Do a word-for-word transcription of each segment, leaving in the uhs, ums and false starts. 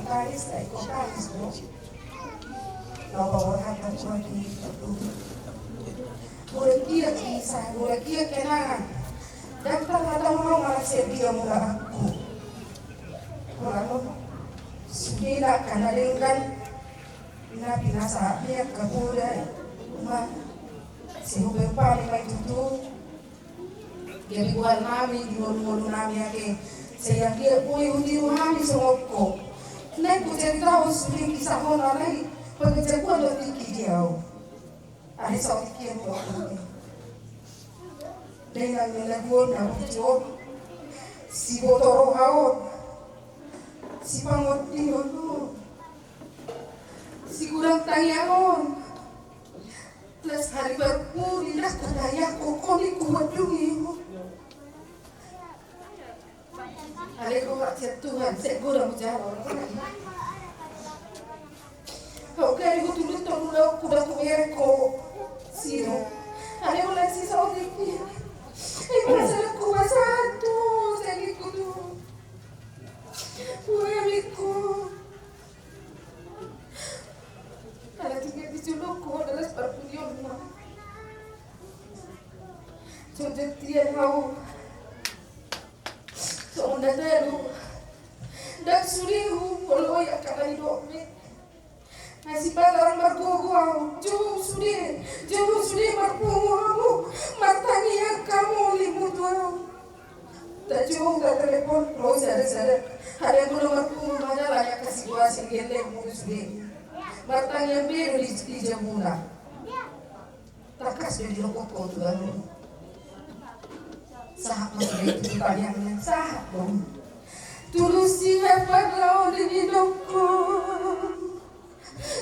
Tangis, ai ko tangis do. Laho paborhat hami tu Tuhan. Molo dia kisah, molo dia kenangan. Dang tarhatahon au manang sian dia mula au. Molo au sude na angka na denggan na pinasahat ni angka boru ma. Sai hupaihut hami ma i tutu. Gabe goar nami di ngolungolu nami ate. Sai anggiat boi hutiru hami songon ho. Naeng hujaritahon sude kisahon alai pangejakuan do tingki di au. Alai saotik i do au. Dainang ni lagu on na burju on. Siboto roha on. Sipangonti on. Sigodang tangiang on. Las hari parpudi na hutangiangkon i huandungi. Alai roha sian Tuhan sai godang jalo. Au gari hutulut tolu lau kuda kuberek ho. Siro. Alai ula sisa otik i. Ai masa laku masa tu. Sai kutu. Kuemikku. Ala tinggal di jolokku, ala las parpudi on ma. Jotjot ia au. Songon na talu. Ndang sude huoloi angka na nidokmi. Ai sipata ndang margogo au. Jou sude, jou sude marpungu hamu. Martangiang hamu limu tu au. Tajou, tatelepon, ro sada-sada. Alai molo marpungu mangalani angka situasi gellengmu sude. Martangiang be do di, di jabuna. Tangkas do didok ho tu au. Sahat ma sude tu tangiangna, sahat do. Tulus ia parlao di nidokku.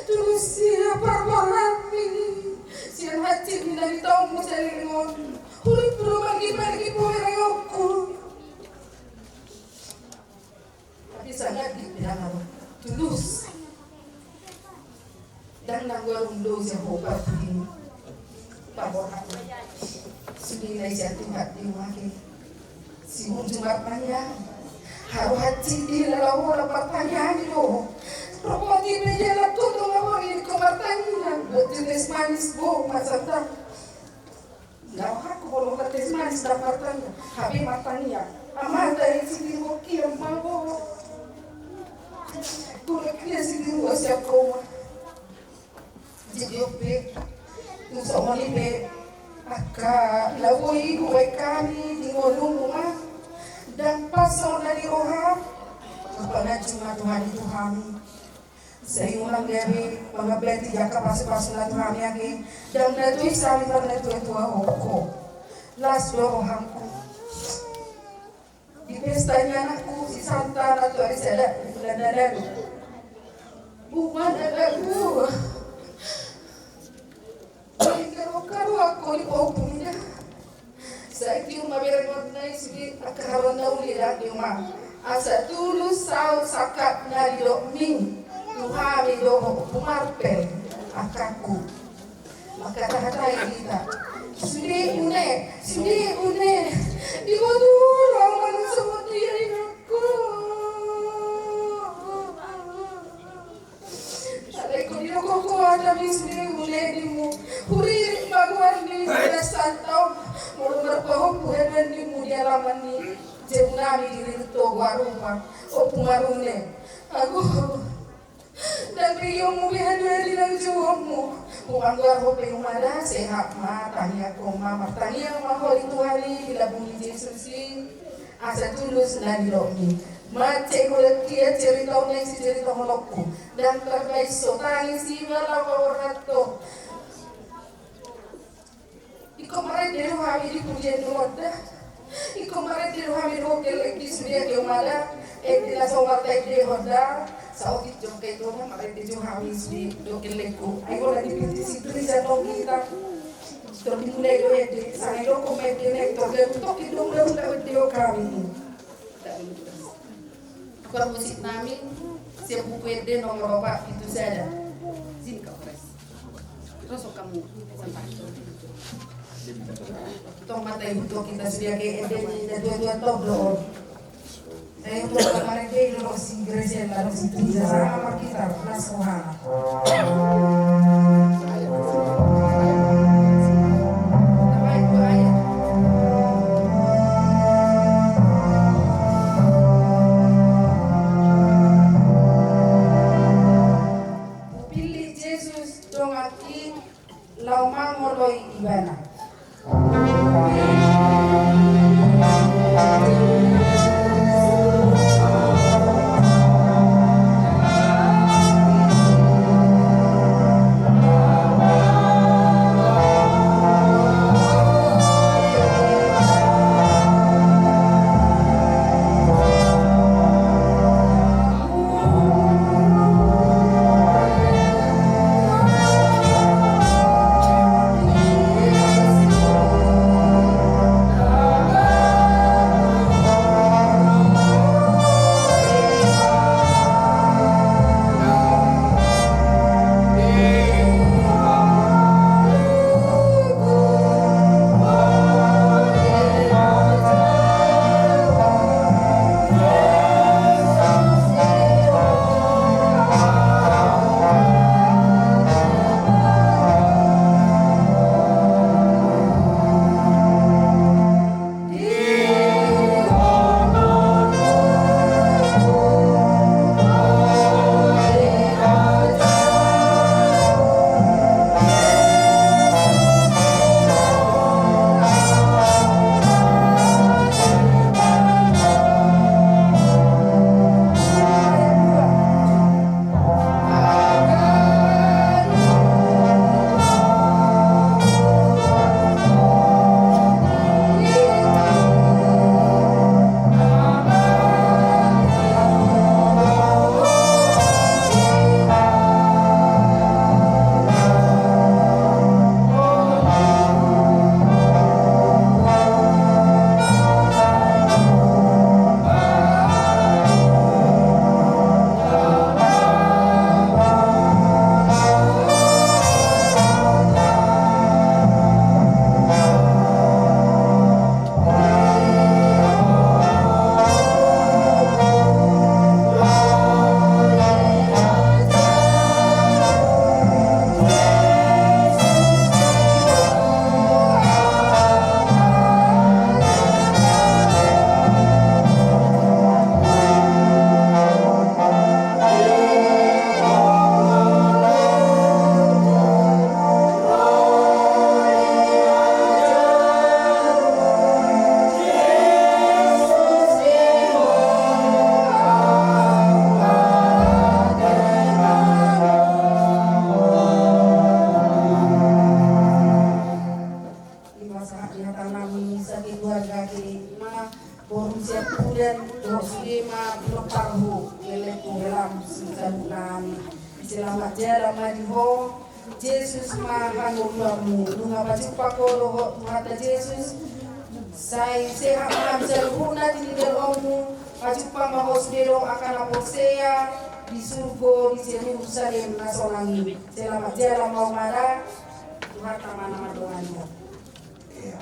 Tulus ia parboratmi, sian hansit ni na nitaonmu saleleng on. Hurippu do margimargi poereonku. Tapi sangat di bilang tulus. Ndang na godang do sian ho parpudi. Paboha. Sude na i sian Tuhan di maki. Simunju martangiang. Haru hansit di lalaola martangiang i do. Rokoti pe dia laku tu ngawari ko martangiang. Buat jenis manis bo masanta. Nggak aku kalau nggak tes manis dapatan. Hape martangiang. Amanta i si di boki amabo. Boki si di ruas ya koma. Jadi ope, tu songon i pe, angka na boi hubaen hami di ngolunmu ma, ndang pas songon na di roham. Apa na cuma Tuhan itu hami. Sai unang gabe mangambati angka pasupasu na tu hami ate, ndang na tu i sali par na tuatua ho. Las do rohangku. Di pesta ni anakku si Santa na tu ari sada di bulan na lalu. Uma na lagu. Ingkaro-karo angka ni paupuna. Sai tiur ma berengon na i sude angka haroan na uli da di uma. Asa tulus saut sangkap na nidokmi. Tu hami dohot Ompu Marpel angkangku. Mangkatahata i hita. Sude une, sude une. Diboto roha manang songon dia inangku. Alai ingkon didok ho hata ni sude une nimu. Huririt ma goar ni na santaon. Molo marpahompu haduan nimu di alaman ni jabu nami di Riritogo Arupa. Ompu Marune. Ago. Ndang pe iongmu be haduan di na jouonmu. Umanggoar ho pe umada sehat ma, tangiangkon ma, martangiang ma ho di Tuhan i di lambung ni Jesus i. Asa tulus na nidokmi. Mansai holan dia cerita on na i si cerita holongku. Ndang tarbaen so tangis iba laho paborhat ho. Ingkon marende do hami di pujian ni Honda. Ingkon marende do hami dohot gellengki sude ate umada. Ende na so martaende Honda. Saotik jongkai do na marende do hami sude dohot gellengku. Ai holan di pinti si Gereja tong hita. Tong dimulai do ende. Sanga idokkon ma ende na i tong gabe tong i do undang-undang ende do hami. Tukang musik nami, siap buku ende nomor opat pitu sada. Izin kau pres. Terus kamu sampai. Tong mata ibu tong hita sude ate ende ni na dua-dua tong do. Ayo, Tuhan, marende i dohot si Graciela dohot si Tiza, sama margitar las rohana. Hupillit Jesus dongan i laho mangoloi ibana. Ima sahat ni hata nami sakeluarga, ke ma boru siampudan dohot sude ma pinompar hu, lelengku, helam, sisaluhutna nami. Selamat jalan ma di ho, Jesus ma hangoluanmu. Nunga pajumpang ho dohot Tuhanta Jesus, sai sehat ma hami saluhutna di tinggalonmu. Pajumpang ma ho sude dohot angka na porsea di surgo, di Jerusalem na sonang i. Selamat jalan ma ho, mada. Tuhanta ma na mandongani ho. Ia.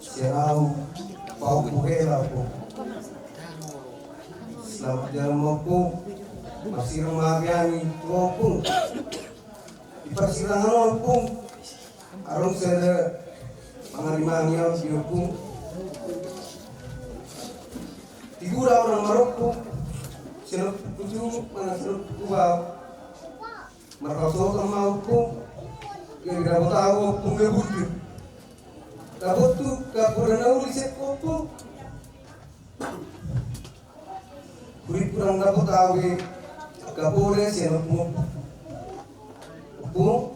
Sian ahu, pahompu hela, Ompung. Selamat jalan ma, Ompung. Marsirang ma hami tu ho, Ompung. Di parsirangan on, Ompung, adong sada pangarimangi ahu di ho, Ompung. Di gura ahu na marompu, sian ompu tu, manang sian ompu tu ahu. Marhasohotan ma, Ompung. Gabe dapot ahu, Ompung, na bujur. Dapot tu kapura na uli sian ho, Ompung. Hurippu ndang dapot ahu be kapura sian ho, Ompung. Ompung,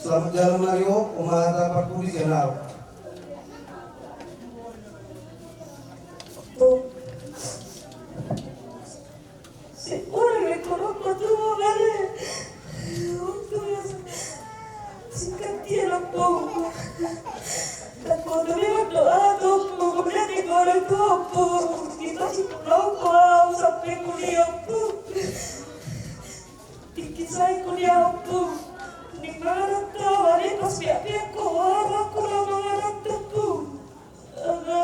selamat jalan ma di ho, on ma hata parpudi sian ahu. Ompung. Singkat dia, Ompung. Ndang hudomu doa tu Ompung, berarti hudomu tu Ompung. Dipajumpang ho ahu sampe kuliah, Ompung. Tingki sai kuliah, Ompung. Ning mangaranta, ale pas piak-piak ho, aha rohangku laho mangaranta, Ompung. Aha.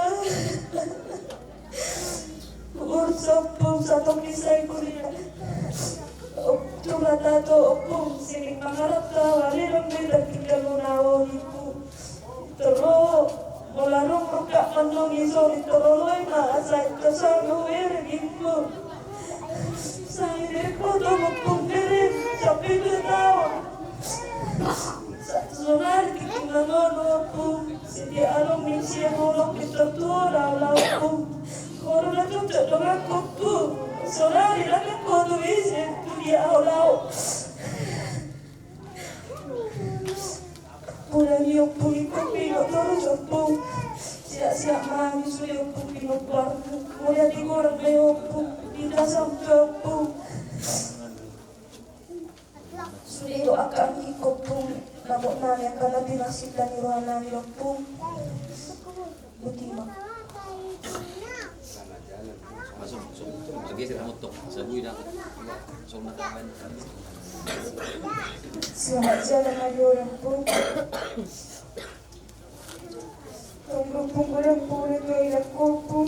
Ni sori toroloi ma asa ito sama were gimbo. Sai deko tomo pun bere tapi dua taon. Sonari kiting na ngono ompung, sedia alo misia holok di tortuo laulauku. Kono na cocok donganku ompung, sonari na kekotu ise tu dia aho lao. Pula ni ompung iko pingo torus ompung. Siak-siak mami sude ompung pingo barmu. Mulia di gorang me ompung, di dasam ke ompung. Sude do angka anggi ompung, nabot nami angka na pinasida ni roha nami ompung. Botima. Masuk, masuk. Lagi sih kamu tok. Sabui dah. Langsung nak main. Selamat jalan lagi orang ompung. Tunggu, tunggu, tunggu, tunggu, tunggu.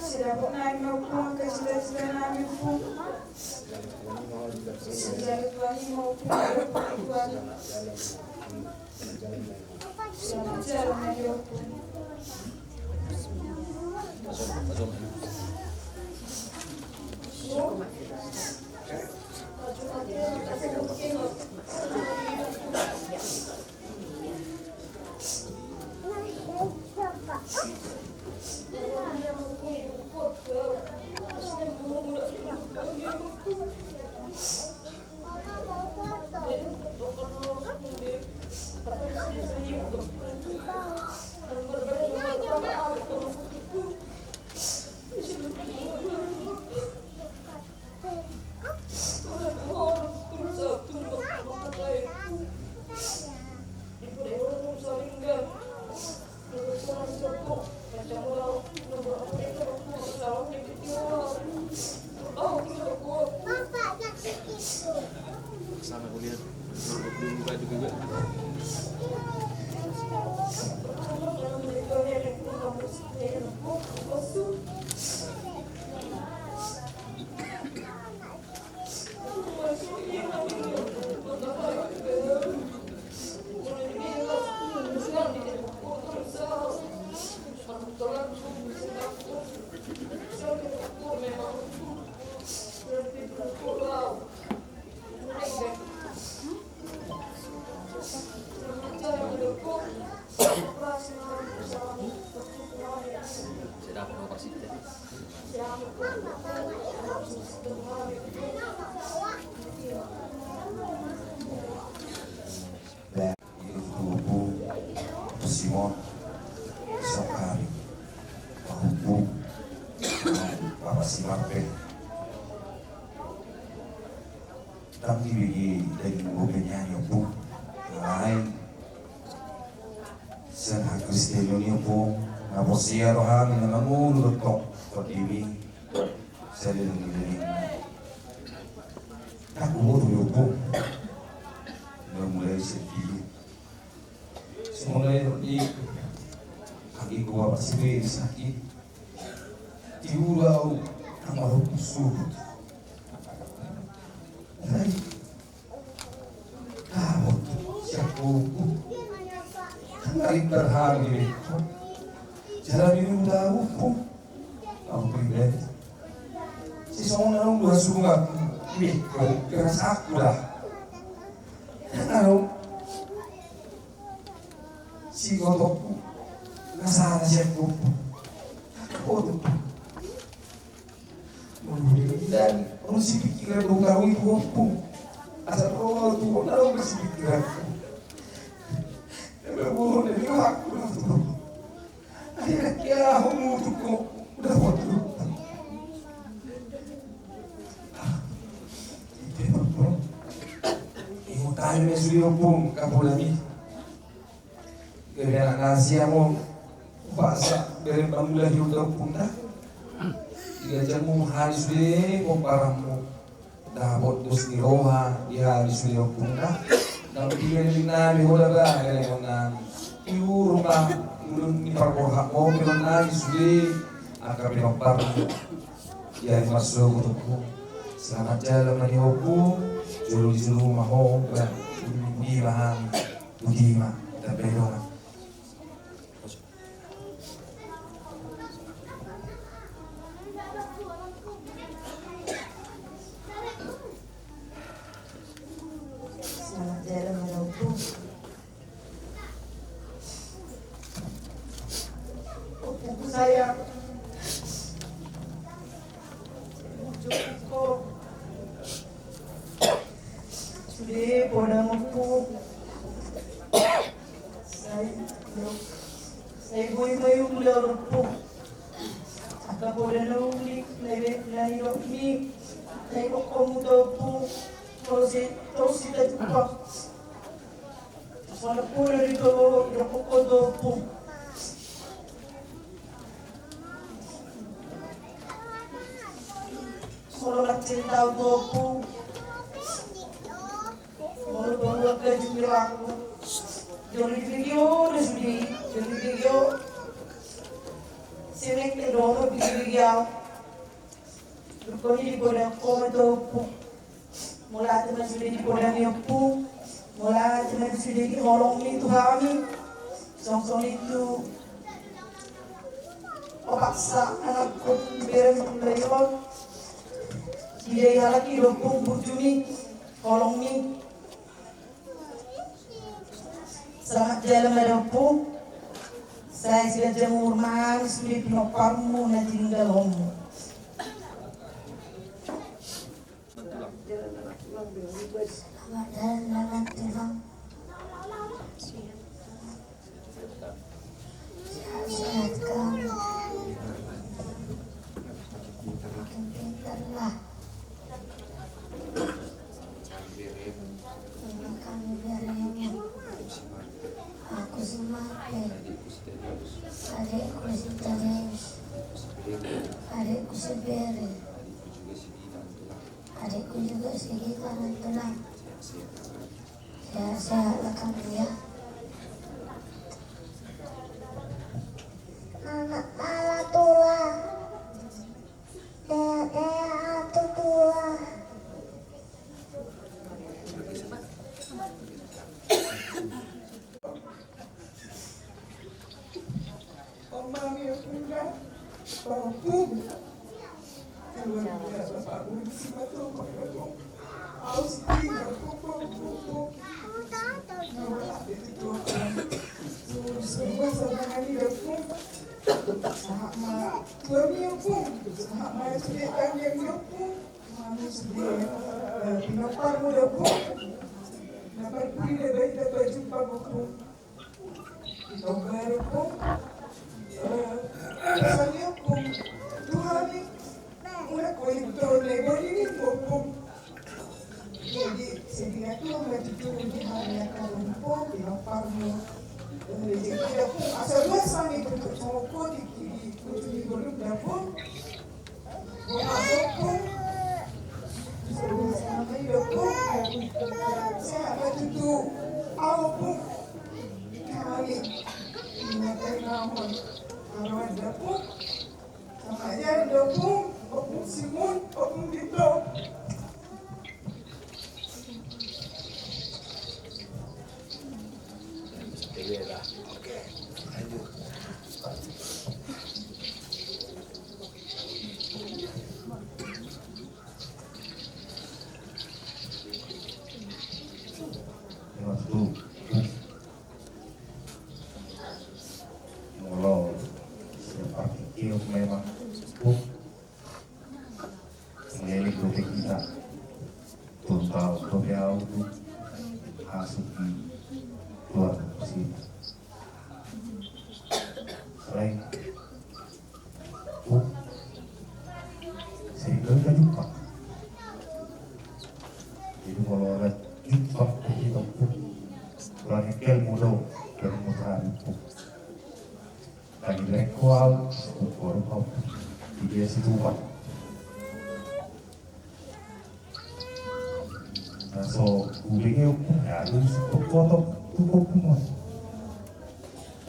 Sidapot nami ma ompung angka cita-cita nami ompung. Sejak itu lagi ma ompung. Selamat jalan lagi ompung. Sama kuliah. Dulu juga juga. Ba, i do tutubu, Simon, Sokari, Pahubu, Papa Simarpe. Ndang dibege daging dope nian i ompung. Lain. Sian hakristenon i ompung, na porsea do hami na mangolu do tong tondimi. Salelenglelengna. Ndang huboto be ompung. Na mulai sian dia. Songon na nidok ni kakekku bapak sipir sakit. Tiur au, na marhobus suhut. Rai. Kabot sian hopu. Kan ari berhari be. Jala di rumah tahu. Au pribadi. Sisongon na dong dua sungai. Be, kau kira saku dah. Kan au. Sigotokku na sala sian hopu. Hopu. Molo hudenggan on sipikiran do hau i tu hopu. Asa ro au tu hona ro sipikiranku. Eme boru na di hakku do tu. Akhirna kia ho mutuk ko. Udah hopu. Imo tali me sude ompung kapulami. Gabe anak na siamo. Paksa bere pangula hiu daun punda. Digajamu hari sude pomparanmu. Dapot dos ni roha di hami sude ompungna. Naung pineleleng nami ho da ba, elehon nami. Iurung ma, ulun ni parborhat mo, pineleleng nami sude angka pinompar. Ia di marsogot ompung. Selamat jalan ma di ho ompung. Jolo di jolo ma ho ba. Ulun ni ba hami. Boti ma. Tabe dongan. Selamat jalan ma da ompung. Ompungku sayang. Sude poda ma ompung. Sai, sai boi ma i uli ompung. Angka poda na uli na nidokmi, na nidokmu tu ompung. Torus i, torus i tajumpa. Molo poda do i, idok ho tu ompung. Molo marcerita au tu ompung. Molo tong uang gajum di rohangku. Jolo dibege ho do sude i, jolo dibege ho. Semek te dohot dibege au. Dungkon i dipodahon ho ma tu ompung. Mauliate ma sude di podami ompung. Mauliate ma sude di holongmi tu hami. Songon i tu ompung, sa anakku, berengku, lae on. Didai halak i do ompung burjumi, holongmi. Selamat jalan ma da ompung. Sai siganjang umur ma sude pinomparmu na tininggalhonmu. Selamat jalan anak tulang. Sehat-sehat kami. Makin pintarlah. Terima kami beremu. Aku si Mate. Adikku si Tadeus. Adikku si Bere. Adikku juga si Gita nantulang. Sehat-sehat lah kami ya. Anak mala tulang. Sehat-sehat tulang. Sahat ma tuami ompung, sahat ma sude tangiang ni ompung. Manu sude, eh, pinomparmu da ompung. Na parpudi da baen da pajumpa ompung. Di Toba da ompung. Eh, pesan ni ompung tu hami. Mulak ho di Toba, di ompung. Jadi, sedina tu ma tutu di hami angka ompung, pinomparmu. Eh, jadi da ompung, asa luas hami tutu songon ho di, di, di ujung di bolum da ompung. Sehat ma tutu au ompung. Hami. Ingat ai nahon. Aroan da ompung. Sama aja da ompung. Ompung Simun, ompung Dito. Oke, lanjut. Terima kasih. Molo siap parkir memang. Leleng dope hita. Tolu taon dope au tu hasut ni keluarga Kusina. Selain tu, sering kali tajumpa. Jadi molo tajumpa tu hita pun, kurang ikel mudo dan mutra pun. Lagi berek kual, syukur kau. Dia si Tuhan. Na so hubege ompung, na dung sipotpot tu ompung on.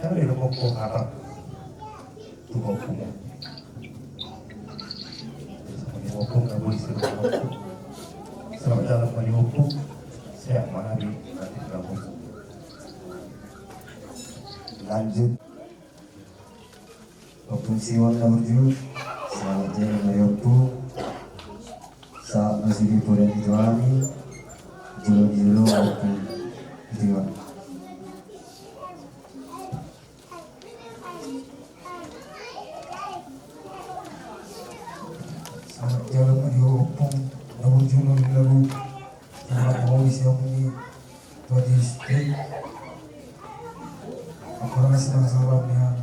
Jala didokkon hata tu ompung on. Selamat jalan ma di ompung. Sehat ma di ompung. Sehat ma di ompung. Lanjut. Ompung Simon na burju, selamat jalan ma di ompung. Sahat ma sude poda ni Tuhan i, jolo ni jolo ompung Simon. Selamat jalan ma di ompung na burju na lagu. Selamat ma di ompung i. Tuhan Yesus. Apa masih masalah ya?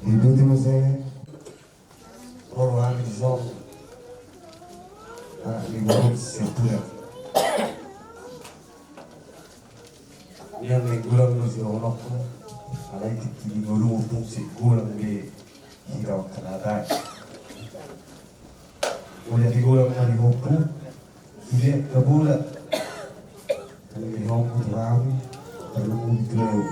Itu tu saya. Ro hami dison, anak ni boru Situmorang. Nian menggulang do sidohononku, alai tingki di ngolungu tung sai golang be hita angka na tahe. Molo di golang ma di hompu, sude angka bola. Alai di hompu tu hami, tarlumobi tu lae.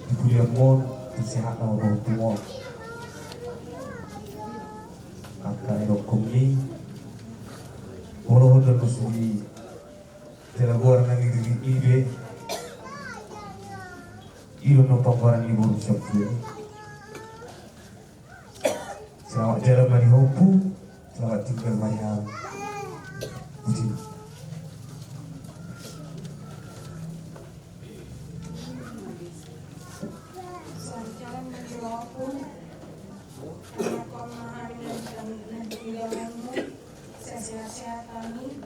Di kuliahmon, di sehat na hompu on. Angka na didokkon i, molo hot do musu i. Jala goar na nidiri i be. I do na panggoaran ni boru Situmorang. Selamat jalan ma di hompu, selamat tinggal ma di hami. Boti. Selamat jalan ma di hompu. Selamat jalan ma di hompu. Sehat-sehat hami.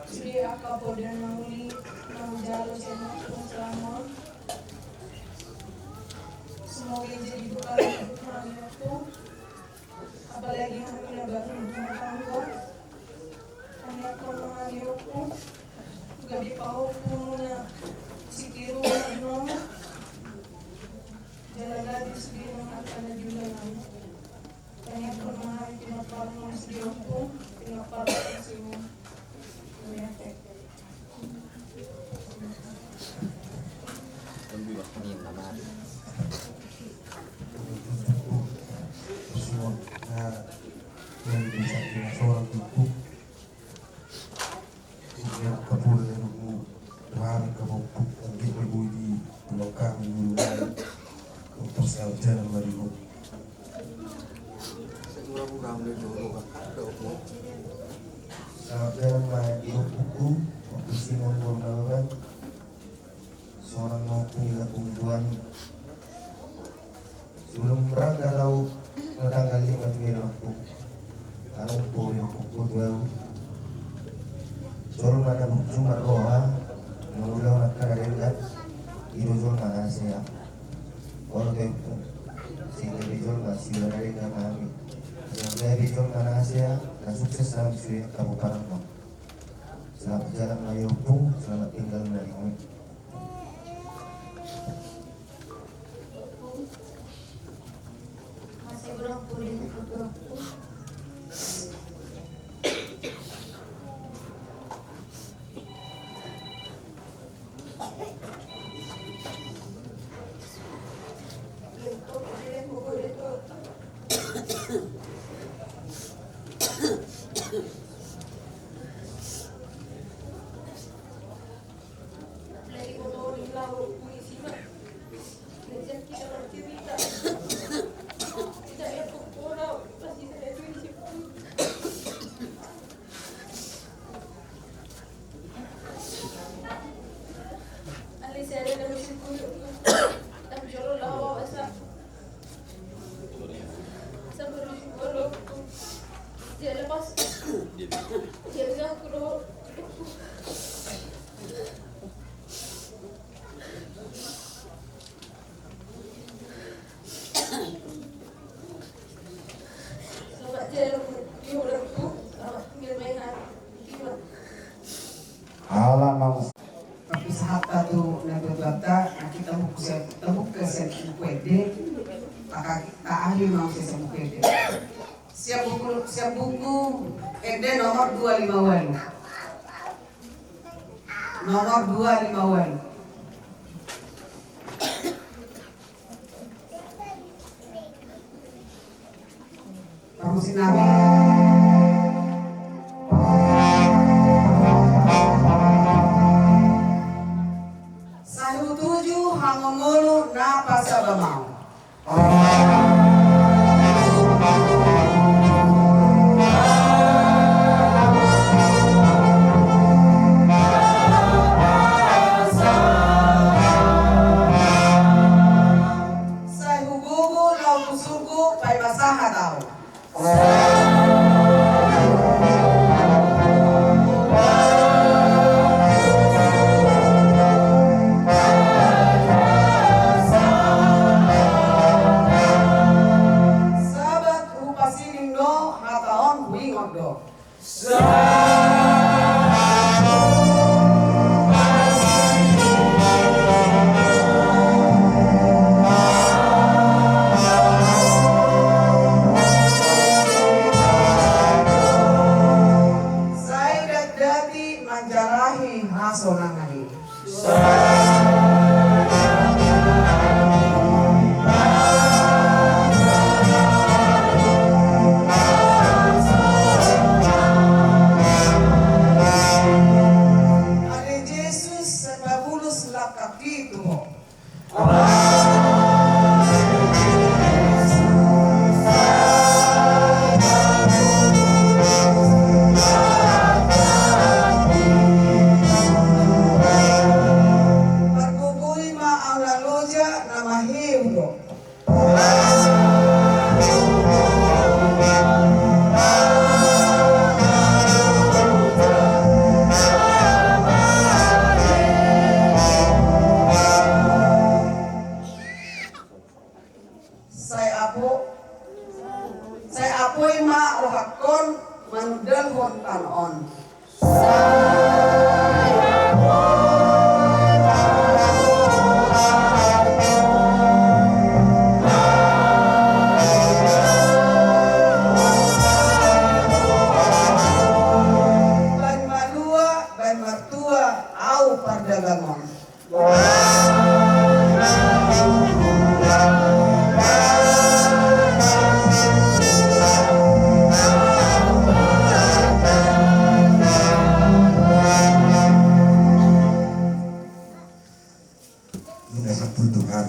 Sude angka poda na uli na hujalo sian nangkin selama on. Semoga jadi bekal hidup hami waktu. Apalagi hami na baru rumah tangga. Hami akan menghami waktu. Gabe pahompu na sitiru na. Jala gabe sude na angka na jumlah nami. Tangiangkon ma hami pinompar muna sude ompung, pinompar muna sude. Ia, kapura ni rumu tuhan kapompuk anggi marbudi. Tulangkami ngurungan. Untuk selamat jalan ma di hompu. Selamat jalan ma di hompu. Waktu Simon Bornababan. Seorang mampu di kampung tuan. Sebelum berangkat au na tanggal lima tu Medan waktu. Anu pori waktu tu au. Jolma na burju marroha. Molo ulaon angka na denggan. I do jolma na hasea. Olo tempo. Sehingga di jolma siula na denggan hami. Sehingga di jolma na hasea. Na sukses hami sude kapomparan ma. Selamat jalan ma di hompu. Selamat tinggal ma di hompu. Ala nang. Siap buku, ende nomor dua lima walu. Nomor dua lima walu. Parmusik nami. Sai hutuju hangoluan na pasabamau. Sai hugogo laho tu surgo paima sahat au. Sabat hupasiling do, hata on huingot do. Sai datdati manjarahi hasonangan i. Ale Jesus, sai paulus langkangki tu Ho. Margogo i ma au na loja na maheu do. Sai apo, sai apoi ma rohangkon manundalhon tano on. Baen malua, baen martua, au pardagangon. Unang sampul Tuhan,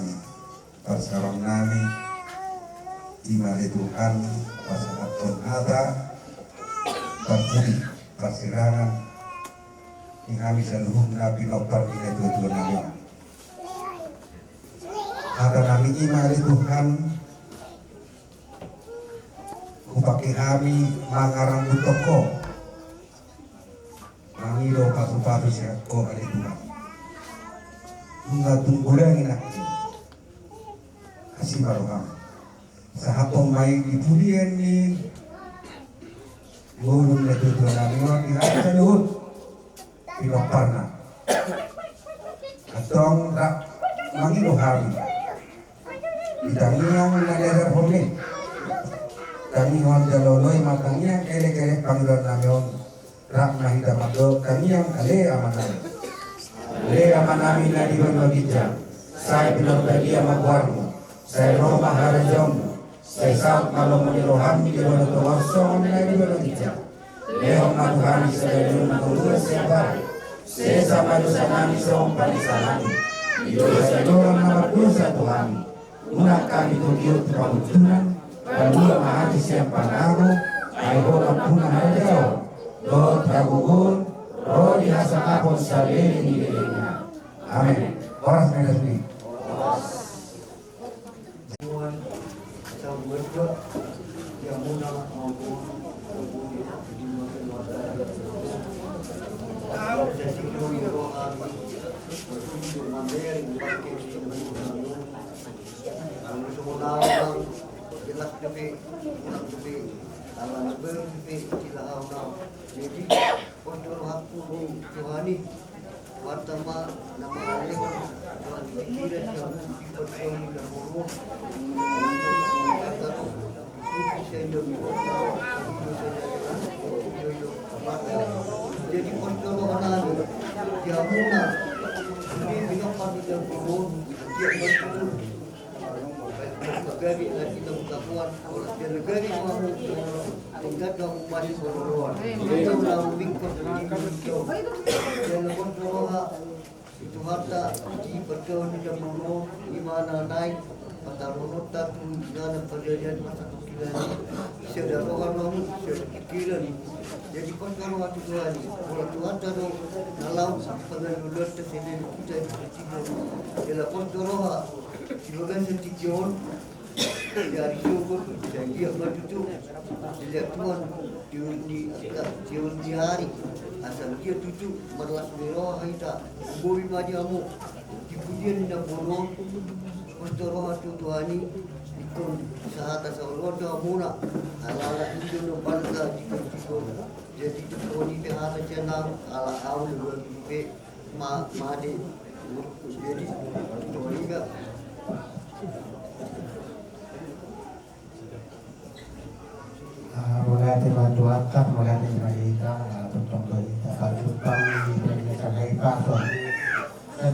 parsaoran nami, i ma ale Tuhan, pasahathon hata, parpudi, parsirangan, di hami saluhutna pinompar ni natuatua nami on. Hata nami i ma ale Tuhan, hupake hami mangarambuthon Ho, mangido pasupasu sian Ho ale Tuhan. Nunga tung godang i nangkin. Asi ma roham. Sahaphon ma i di pudian ni ngolu ni natuatua nami on di hami saluhut pinomparna. Antong rap mangido hami di tangiang na niajarhon i. Tangihon jala oloi ma tangiang elekelek pangidoan nami on. Rap ma hita mandok tangiang ale Amanami. Ale Amanami na di banua ginjang, sai pinarbadia ma goarmu, sai ro ma harajaonmu, sai saut ma lomo ni roham di banua tonga on songon na di banua ginjang. Lehon ma tu hami sadari on hangoluan siapari. Sesa ma dosa nami songon panesanami di dosa ni dongan na mardosa tu hami. Unang hami togihon tu pangunjunan, palua ma hami sian pangago, ai Ho ma nampuna harajaon dohot hagogoon, ro di hasangapon saleleng ni lelengna. Amen. Horas ma i. Molo songon au nang, gelak dope, unang dope, ala na boi dope, jala au nang, jadi, on do rohangku, Tuhan i, Tuhan tama, na mangalehon, Tuhan pikiran, Tuhan pikiran, Tuhan pikiran, Tuhan pikiran, Tuhan pikiran, Hamuna, sude pinompar ni jabu on, dia bantu. Gabe na kita buka puan, dia gabe hamu, tinggal hamu masih bororoan. Dia na mingkot, dia na bororoan. Di Tuhanta, di parkaon ni jabu on, di mana nai, patarononta tu, di mana parjadian masa Jadi roha namu, jadi pikiran. Jadi pas roha tu Tuhan, kalau Tuhan tado, kalau sampai lulus ke sini kita itu. Jadi pas roha, di bagian sentikion, dari syukur, jadi dia maju tu. Jadi Tuhan, tiun di, tiun di hari, asal dia tutu, marlas ni roha kita, boi maju amu, di pujian ni Napoleon, pas roha tu Tuhan i, Ingkon sahata saoloan do hamuna, ala ala ido do bangsa di kondisi on. Jadi tu koni pe hata sian au, ala au do dua pe ma made. Jadi tu koni ga. Ah, mauliate ma tu Tuhan, mauliate ma di hita, ah, tongtong do hita, paling utama di pernikahan hai pason.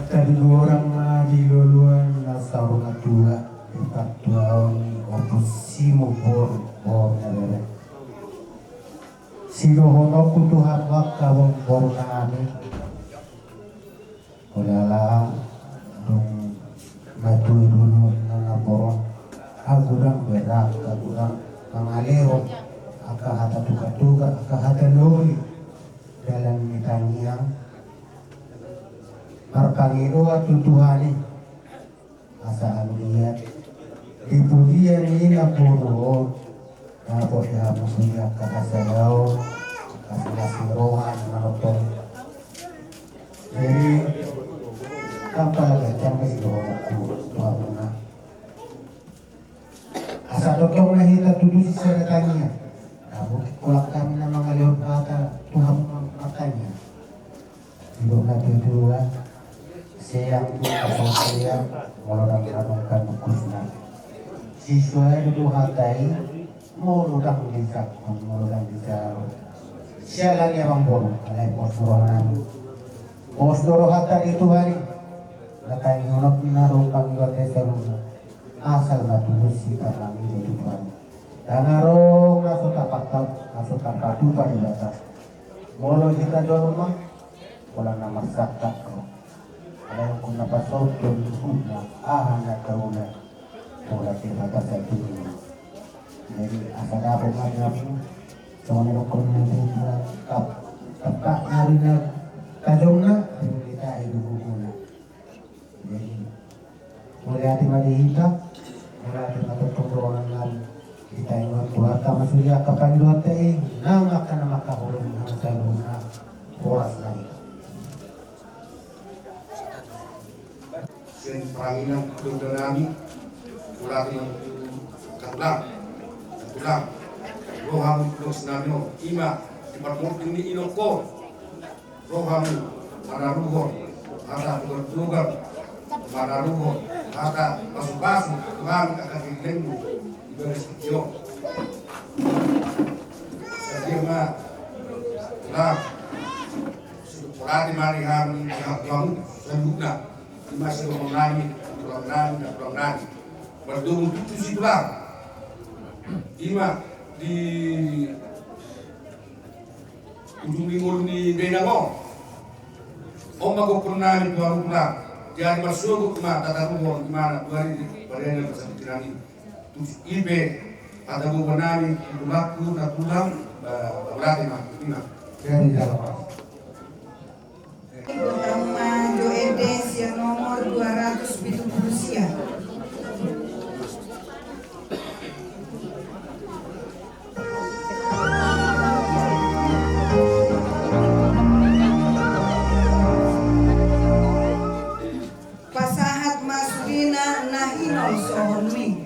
Tadi orang ma di loloan na saur matua, di patuaon ni Ompu Simu boru, boru na bere. Sidohononku tu hamu angka boru nami. Pola ala dung matua i dulu na boru. Agodang berat, agodang mangalehon. Angka hata tuka-tuka, angka hata loli. Dalan ni tangiang. Marpangidoan tu Tuhan i. Asa anggiat di pujian ni na boru on, dapot di hamu sude angka hasadaon, angka silas ni roha na manopot. Jadi, apala gajang na sidohononku tu hamuna. Asa tongtong na hita tutu sisada tangiang. Namu kolak hami na mangalehon hata tu hamu martangiang. Didok na tuatua, seang tu asal seang, molo dang manungkan bungkusna. Sisuai do tu hata i, molo dang dijangkon, molo dang dijalo. Siala ni amang boru, alai pos do roha nami. Pos do rohanta di Tuhan i. Na tangihononna do pangidoanta saluhutna. Asal ma tulus hita mangido tu Tuhan i. Dang adong na so tapatupa, na so tapatupa Debata. Molo hita jolma, Pola na marsangkap do. Alai ingkon na pasaut do luhutna, aha na taula. Pola pe hata sadia. Jadi asa dapot ma di hamu. Songon na dohonon ni Tuhan, tap, tap, tap, ari na tajomna, di hita i do gogona. Jadi, mauliate ma di hita, mauliate ma tongtong roha nami. Hita ingot tu angka masuria angka pangidoanta i, nang angka na mangkaholongi hami saluhutna. Horas ma hita. Sian parangina donda nami, mauliate ma tu tulang, tulang. Roha ni tulang nami on, ima, di parmorting ni inongko. Rohamu manaruhon hata tugan-tugan, manaruhon hata pasu-pasu tu hami angka gellengmu di bagas tingki on. Sadia ma, nah, mauliate ma di hami di hamu saluhutna, ima sidohonon nami, tulang nami, tulang nami. Mardomu tutu situlang. Ima di ujung ni ngolu ni dainang on. On ma gokhon nami tu hamu tulang. Jadi marsogot ma tataruhon imana tu ari parianan parsatongkinan i. Tusi i pe hata gogo nami tu tulangku na tulang, ba, mauliate ma, ima. Jadi dalam. Gotong ma jo ende sian nomor dua ratus pitu pulu sia. Pasahat ma sudena na hinolsohonmi.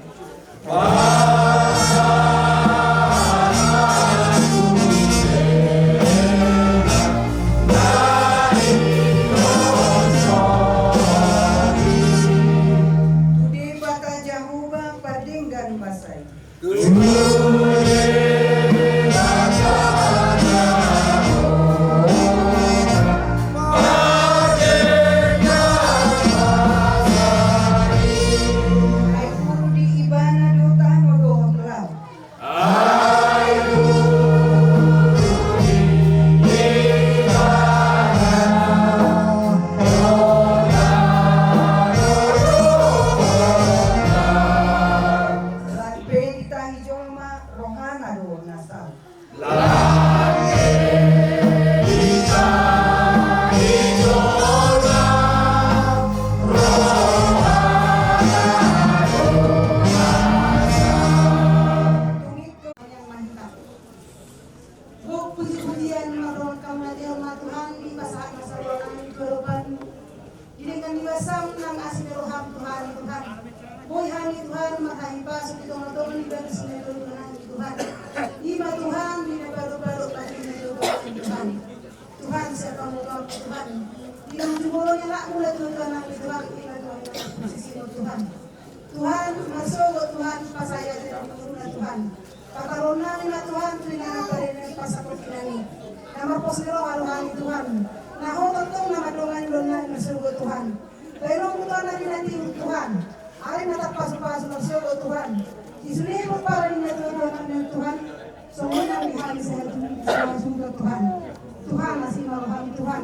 Gok puji-pujian mardongan hamatehon ma Tuhan, dipasahat ma saluhutna tu adopanMu. Di denggan ni basaM nang asi ni rohaM Tuhan, Tuhan. Boi hami Tuhan marhahipason di tonga-tonga ni bagas ni adopanMu Tuhan. I ma Tuhan, di na padohot-padohot pake ni adopanMu Tuhan. Tuhan, siapa mau Tuhan, Tuhan. Di ujung bolongnya nak mula Tuhan, Tuhan, Tuhan, Tuhan, Tuhan, Tuhan. Tuhan, marsogot Tuhan, pasahat hami tu Tuhan. Pataruhon nami ma Tuhan, tu inganan pardenggan parsatongkinan i. Na marpos ni roha do hami Tuhan. Na Ho tongtong na mandongani ulaon nami marsogot Tuhan. Bahenonmu Tuhan na di na tiur Tuhan. Ari na tarpasu-pasu marsogot Tuhan. Di sude pomparan ni na tua-tua nami Tuhan. Songon i nang di hami sahali tu, sahali tu Tuhan. Tuhan, asi ma rohaM Tuhan.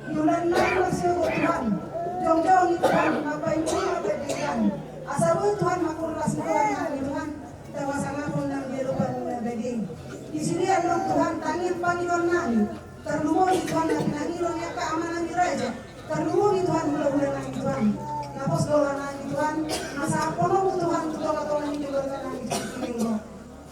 Di ulaon nami marsogot Tuhan. Jongjongi Tuhan, mambahen i ma pardenggan. Asa boi Tuhan mangkorhon las ni roha ni hami Tuhan. Tau hasangapon nang di adopanMu na badia i. Di sude annon Tuhan, tangiang pangidoan nami. Tarlumobi Tuhan na pinangido ni angka amanami raja. Tarlumobi Tuhan hulahula nami Tuhan. Na pos do roha nami Tuhan. Na sahaphononMu Tuhan tu tonga-tonga ni keluarga nami Tuhan.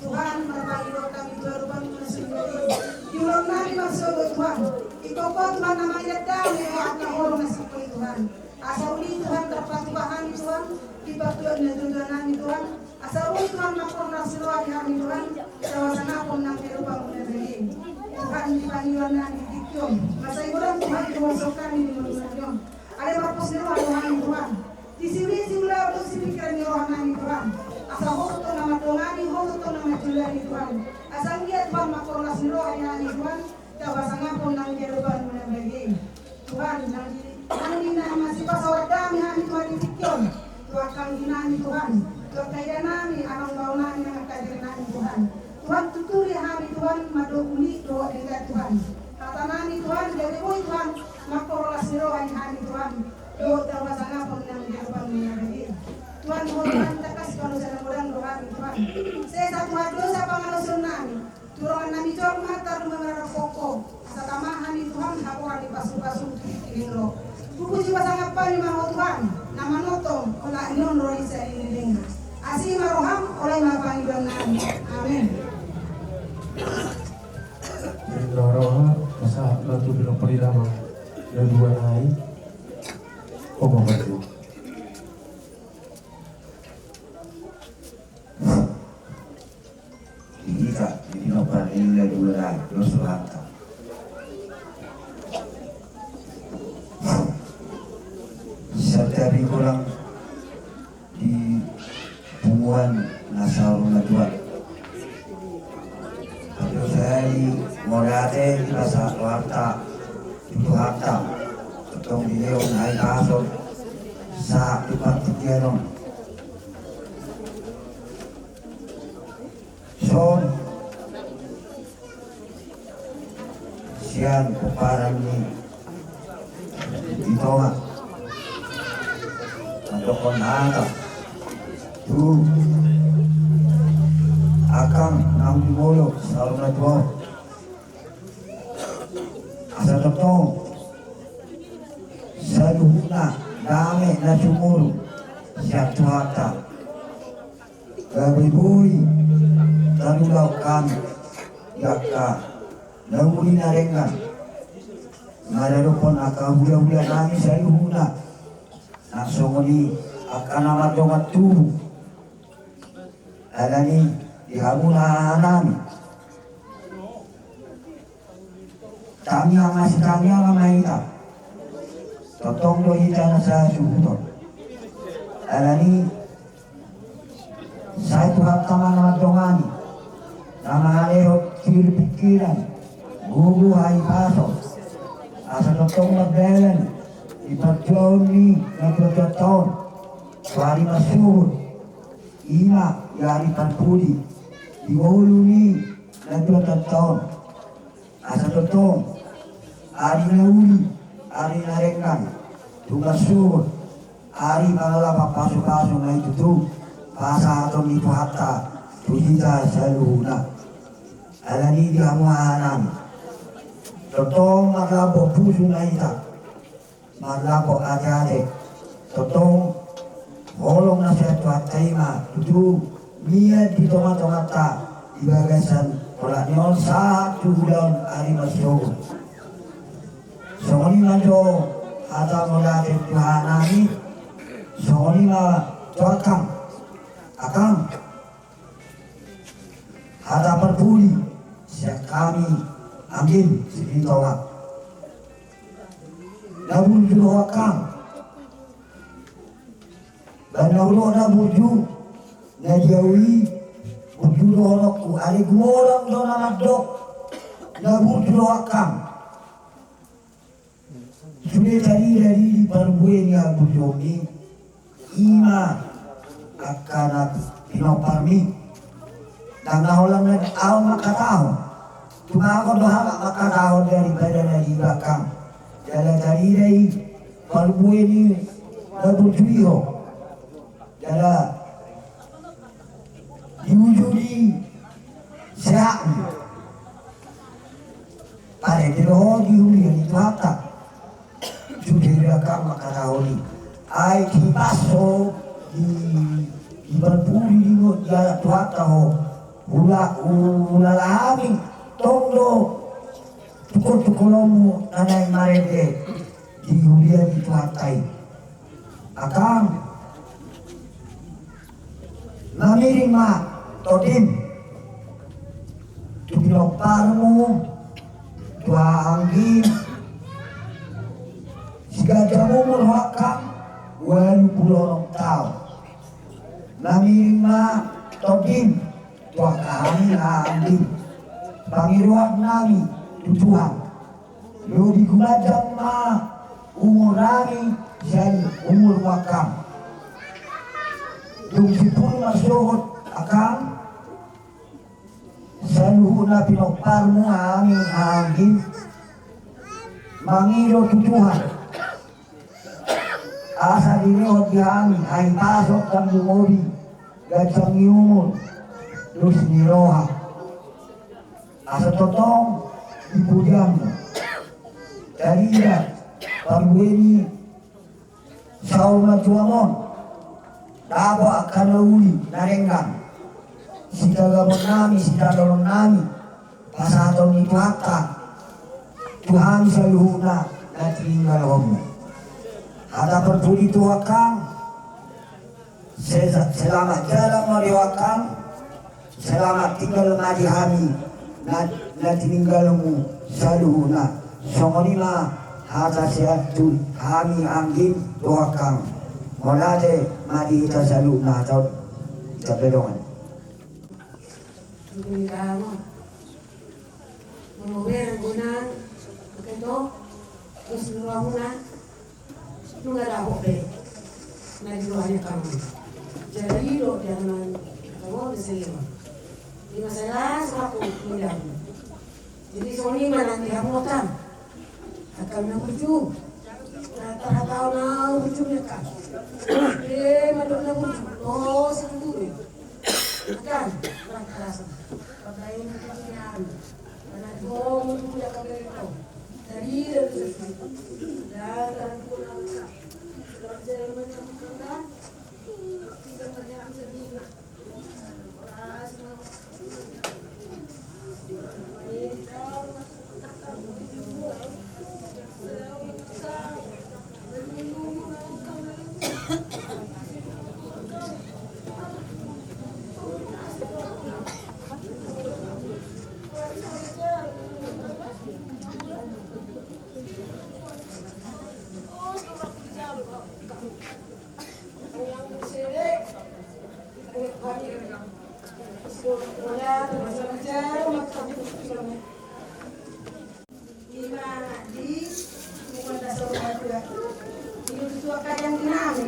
Tuhan, marpangidoan hami tu adopanMu na sumurung i. Di ulaon nami marsogot Tuhan. Ingkon Ho Tuhan na mangidat dame dohot angka holong na singkop i Tuhan. Asa uli Tuhan tarpatupa hami Tuhan. Di partuat ni na tua-tua nami Tuhan. Asa uli Tuhan mangkorhon las ni roha di hami Tuhan. Tau hasangapon nang di adopanMu na badia i. Tuhan, di pangidoan nami di tingki on. Mansai godang Tuhan di huaso hami di minggu on. Alai marpos ni roha do hami Tuhan. Di sude siulaon dohot sipingkiran ni roha nami Tuhan. Asa Ho tongtong na mandongani, Ho tongtong na manjoloani Tuhan. Asa anggiat Tuhan mangkorhon las ni roha di hami Tuhan. Tau hasangapon nang di adopanMu na badia i. Tuhan, nang di, nang di na masipasahat dame hami Tuhan di tingki on. Tu angka anggi nami Tuhan. Tu angka ida nami, amang bao nami, nang angka diri nami Tuhan. Tuhan, tuturi hami Tuhan, mandok uli dohot denggan Tuhan. Hata nami Tuhan, gabe boi Tuhan, mangkorhon las ni roha di hami Tuhan. Dohot tau hasangapon nang di adopanMu na badia i. Tuhan, Ho Tuhan, tangkas pangosana godang do hami Tuhan. Sesa Tuhan dosa pangalaosion nami. Tu dongan nami jolma tarlumobi ma na rap pongko. Asa tama hami Tuhan haporan ni pasu-pasuM tu tingki on. Puji pasangap hami ma Ho Tuhan. Na manongtong, olat ni on ro di saleleng ni lelengna. Asi ma rohaM, holan ma pangidoan nami. Amen. Rinda roha, pasahat ma tu pinompar i damang. Na dua nai. Oba baju. Di hita, di pinompar ni na dua nai, dos rohanta. Santabi godang di punguan na saur matua. Tapi sahali mauliate dipasahat rohanta tu Tuhanta. Tongtong dilehon hahipason sahat tu partingkian on. Son sian pomparan ni di tonga mandokkon hata tu angkang naung di molo saur matua on. Asa tongtong saluhutna dame na sumurung sian Tuhanta. Gabe boi tarulaon hami di angka na uli na denggan maradophon angka hulahula nami saluhutna. Nang songon i angka na mardongan tubu. Alani i di hamu na hahanami, tangiang ma sitangiangan ma hita. Tongtong do hita na sasuhuton. Alani i sai Tuhanta ma na mandongani, na mangalehon pilu pingkiran, gogo hahipason, asa tongtong mardalan di parjuaon ni na tuatuanta on tu ari marsuhur. I ma di ari parpudi di ngolu ni na tuatuanta on. Asa tongtong ari na uli, ari na denggan, tung marsuhur, ari mangalap pasupasu na i tutu pasahaton ni Tuhanta tu hita saluhutna. Alani i di hamu hahanami, tongtong marlambok pusu ma hita, marlambok ateate. Tongtong holong na sian Tuhanta i ma tutu mian di tongatonganta di bagasan Ora ni on sahat tu ulaon ari marsogot. Songon i ma jo hata mauliate tu Tuhan nami. Songon i ma jo Akang. Akang. Hata parpudi sian hami anggim Sitinjak. Na burju do ho Akang. Baen na hudok na burju na di au i, burju dohononku, alai gumodang do na mandok na burju do ho Akang. Sude tarida di parbue ni haburjuonmi, i ma angka na pinomparmi. Ndang na holan na au mangkatahon, tumagon do halak mangkatahon daripada na di belakang. Jala tarida i parbue ni na burju i ho. Jala diujuli sehatmu. Pare do ho di huria ni Tuhanta. Sude do Akang mangkatahon i. Ai dipaso di, di parpudi di mo di adat Tuhanta ho. Ula, ula hami tong do tungkol-tungkolonmu na naeng marende di huria ni Tuhanta i. Akang, na miring ma tondim tu pinomparmu, tu haha anggim, siganjang umur ho Akang, ualu pulu onom taon. Na miring ma tondim tu angka hami haha anggim, pangidoan nami tu Tuhan. Lobi gumanjang ma umur nami sian umurmu Akang. Dung simpul marsogot Akang, saluhutna pinomparmu hami haha anggim mangido tu Tuhan. Asa dilehon di hami hahipason, tanggung hobi, ganjang ni umur, dos ni roha. Asa tongtong di pudianmu. Tarida parbue ni saur matua on. Dapot angka na uli na denggan. Sitagamon nami, sitadolon nami. Pasahaton ni Tuhanta tu hami saluhutna na tininggalhonmu. Hata parpudi tu ho Akang. Se-, selamat jalan ma di ho Akang. Selamat tinggal ma di hami na, na tininggalmu saluhutna. Songon i ma hata sian tu hami anggim tu ho Akang. Mauliate ma di hita saluhutna, hata on hita pe dongan. Tunggu ni kamu. Molo bereng guna, oke to, terus ni rohamuna, nunga dapot be na di rohana kamu. Jadi do jangan kamu di sini. Di masalah seraku mendamu. Jadi songon i ma nang di hamu Akang. Akang na burju. Na tarhatahon na burju ni Akang. Dia mandok na burju. Oh, satu. Akang, Akang, Akang. Pakai ini, Akang. Mana kau mau punya kau dari kau. Dari, dari situ. Dan, dan, Ima di mukon dasar matua. Ini tutu angka di nami.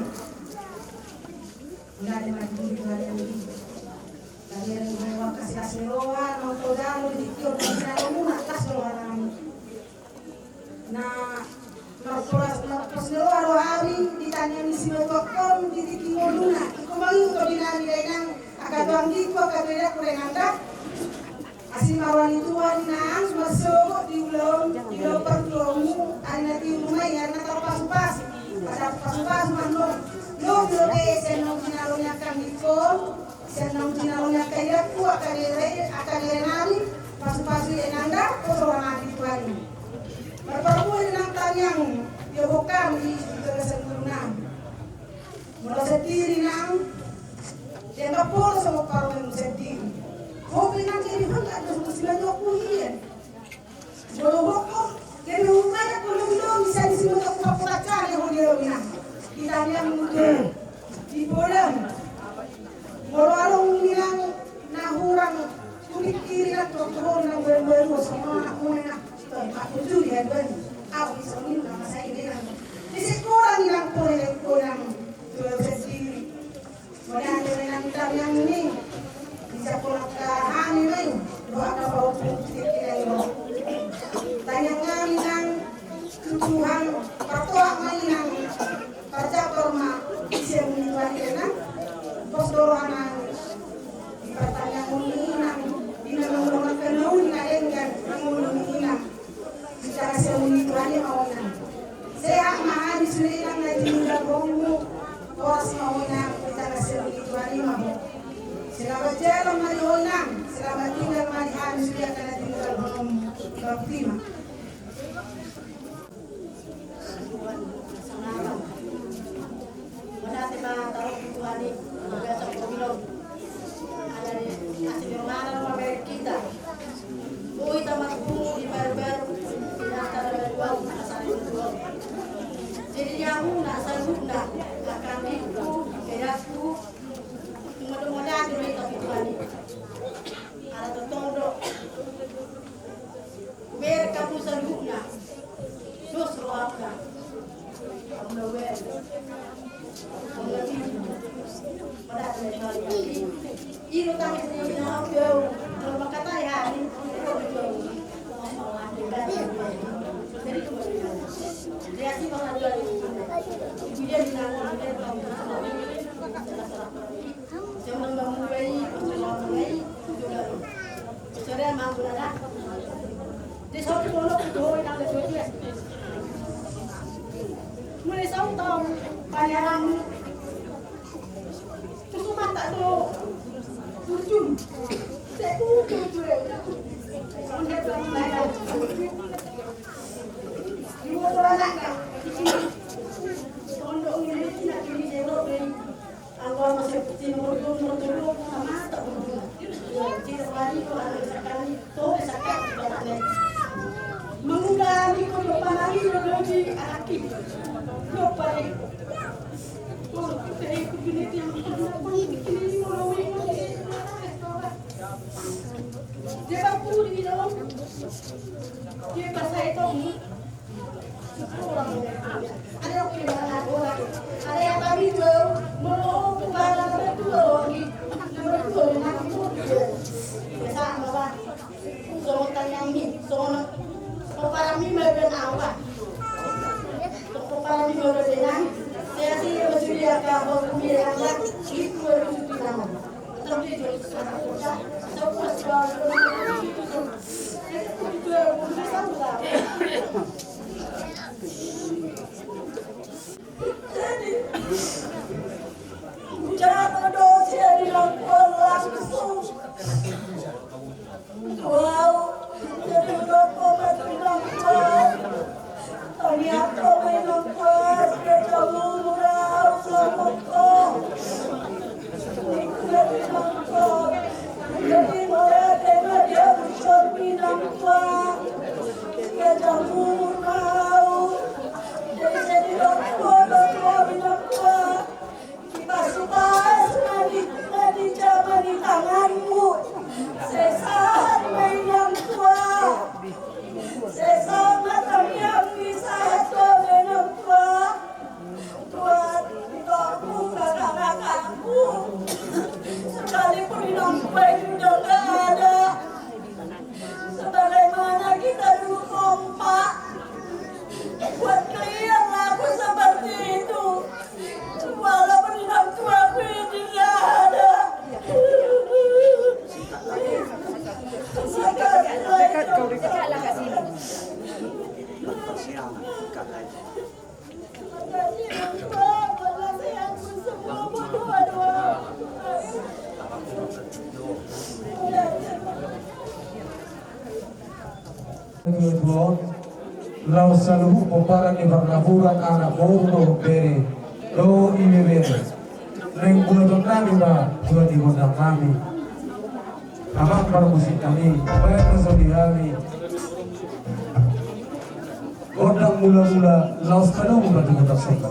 Ulah di mati di tuan yang di. Kami yang memang kasih kasih roha, mau kau dalam di tiur dan tidak mau nak kasih roha nami. Na marpolas, marpolas ni roha do hami di tangiang ni simatuangkon di tingki ngoluna. Ingkon mangihuthon di nami dainang, angka tuanggingku, angka tuaidangku dainang da. Asi ma roha ni Tuhan inang marsogot di ulaon, di ulaon partuaonmu, ari na tiur ma i, ari na tarpasupasu. Asa pasupasu ma annon. Lobi do be sian naung jinalo ni angka anggingkon, sian naung jinalo ni angka idangku, angka bere, angka bere nami. Pasu-pasu i nang da, poso roha nami di Tuhan i. Marparbue nang tangiang, di bongkam di, di bagasan ngolunami. Molo sandiri nang, dianggap pola songon parolem sandiri. Hobi nang jadi hangkat do songon simanjangku hian. Molo hobi, jadi hubungan aku dong dong bisa di simanjangku papola cari hodi hodi nang. Di tangiang mutu. Di polam. Molo adong nang na hurang, tu pikiran, tu hurang, nang baru-baru, songon anak muna, nang. Toi, Pak Putu, ya, Tuan. Au, bisa minta masa ini, nang. Di sekolah ni nang, pola, nang, pola, tu sandiri. Molo ate nang tangiang ni. Bisa pola ka hami, nang. Doa ka Pak Putu, kira-kira, nang. Tangiang nami, nang. Tu Tuhan, partoak ma inang, parjabar ma, di siamun ni Tuhan inang, pos do roha nami, di partangiangan ni inang, di na mangulahon angka na uli na denggan, na ngolu ni inang, di tangah siamun ni Tuhan i ma ho inang. Sehat ma hami sude inang na tininggalhonmu, horas ma ho inang, di tangah siamun ni Tuhan i ma ho. Selamat jalan ma di ho inang, selamat tinggal ma di hami sude angka na tininggalhonmu, bapti ma. Mauliate ma taruhon tu Tuhan i, biasa pemilon. Ala ni asi ni rohana ma baen hita. Boi tamatmu di baru-baru, di antara baru-baru, asal baru-baru. Jadi, di hamuna saluhutna, angka adikku, edakku, mauliate ma hita tu Tuhan i. Ala tongtong do. Hubereng hamu saluhutna. Dos rohangku. Hamu na hubereng. Hamu na hubereng. Pada ate na hali-hali. I do tangis ni inang au. Molo mangkatai hami. Jadi, dia sih bakal jual itu. Dia bilang, Anggo ama seperti nomor dua, nomor dua, nomor mata, nomor dua. Tidak lagi kalau ada sekali, tuh sekali tidak ada. Mengundang itu, panggil dulu di anak kita. Lupa deh. Oh, kita ikut ini yang ini mau ini. Dia baku di dalam. Dia pas saya tahu. Dipasupasu ma di, ma di jama ni tanganmu. Sai sahat ma inang tua. Sai sahat ma tangiangmi, sahat do inang tua. Tuhan, di bawahmu kakak-kakakmu. Sekalipun inang tua itu udah nggak ada. Sebagaimana kita dulu kompak. Buat kalian laku seperti itu. Walaupun inang tuaku ini nggak ada. Dekat kau, dekat. Tuhan, laos saluhut pomparan ni parnapuran anak boru dohot bere dohot ibebere. Naeng buaton nami ma Tuhan di gondang nami. Amang parmusik nami, baen ma songon i hami gondang mula-mula laos padomu ma tu gondang somba.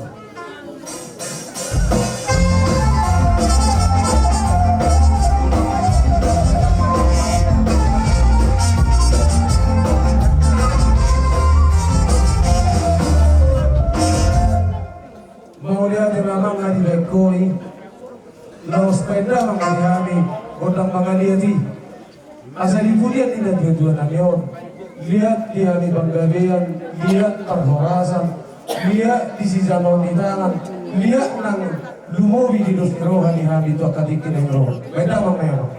Mauliate ma amang na dibaen ho i. Laos baen damang ma di hami gondang mangaliat i. Asa di pudian ni natuatua nami on, liat di hami panggabean, liat parhorasan, liat di sijamaon ni tangan, liat nang lumobi di dos ni roha di hami tu angka tingki na ro. Baen damang ma i amang.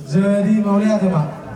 Jadi mauliate ma.